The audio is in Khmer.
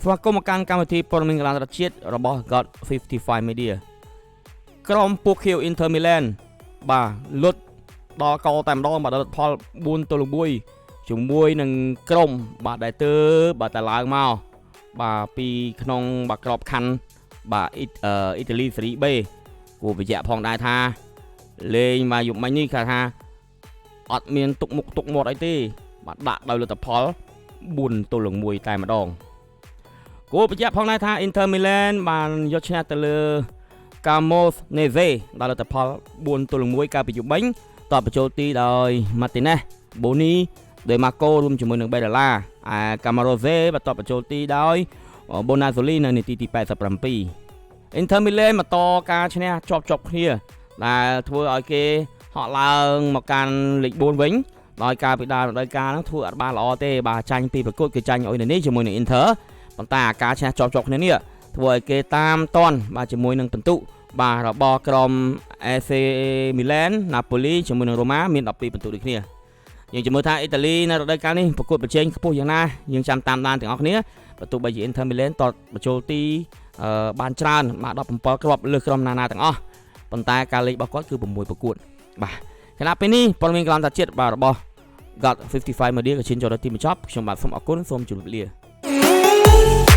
ស្វាគមន៍មកកាន់កម្មវិធីព័ត៌មានកីឡាអន្តរជាតិរបស់ God 55 Media។ ក្រុមពួកខៀវ Inter Milan បាទលុតដល់កតែម្ដងបាទដល់ផល4-1ជាមួយនឹងក្រុមបាទដែលទើបាទតែឡើងមកបាទពីក្នុងបាទក្របខ័ណ្ឌបាទអ៊ីតាលីសេរី B គួរបញ្ជាក់ផងដែរថាលេងមកយប់មិញនេះគេថាអត់មានទុកមុខទុកមាត់អីទេបាទដាក់ដោយលទ្ធផល4-1តែម្ដងគួរបញ្ជាក់ផងដែរថា Inter Milan បានយកឈ្នះទៅលើ Cremonese ដល់លទ្ធផល4-1កាលពីយប់មិញតបបញ្ចូលទីដោយ Martinez Boni Dimarco រួមជាមួយនឹង Barella ឯ Camarose បន្ទាប់បញ្ចូលទីដោយ Bonazzoli នៅនាទីទី87។ Inter Milan បន្តការឈ្នះជាប់ជាប់គ្នាដែលធ្វើឲ្យគេហក់ឡើងមកកាន់លេខ4វិញដោយការពីដើមរដូវកាលហ្នឹងធ្វើអត់បានល្អទេបាទចាញ់ពីប្រកួតគឺចាញ់អុយនេះជាមួយនឹង Inter ប៉ុន្តែអាការឈ្នះជាប់ជាប់គ្នានេះធ្វើឲ្យគេតាមតន់បាទជាមួយនឹងពិន្ទុបាទរបស់ក្រុម AC Milan Napoli ជាមួយនឹង Roma មាន12ពិន្ទុដូចគ្នា។យើងជំនឿថាអ៊ីតាលីនៅរដូវកាលនេះប្រកួតប្រជែងខ្ពស់យ៉ាងណាយើងចាំតាមដានទាំងអស់គ្នាបើទោះបីជា Inter Milan តបញ្ចូលទីបានច្រើនបាទ17គ្រាប់លើសក្រុមណាណាទាំងអស់ប៉ុន្តែការលេងរបស់គាត់គឺ6ប្រកួតបាទខណៈពេលនេះព័ត៌មានកីឡាអន្តរជាតិបាទរបស់ God 55 Media ក៏ឈានចូលដល់ទីបញ្ចប់ខ្ញុំបាទសូមអរគុណសូមជម្រាបលា។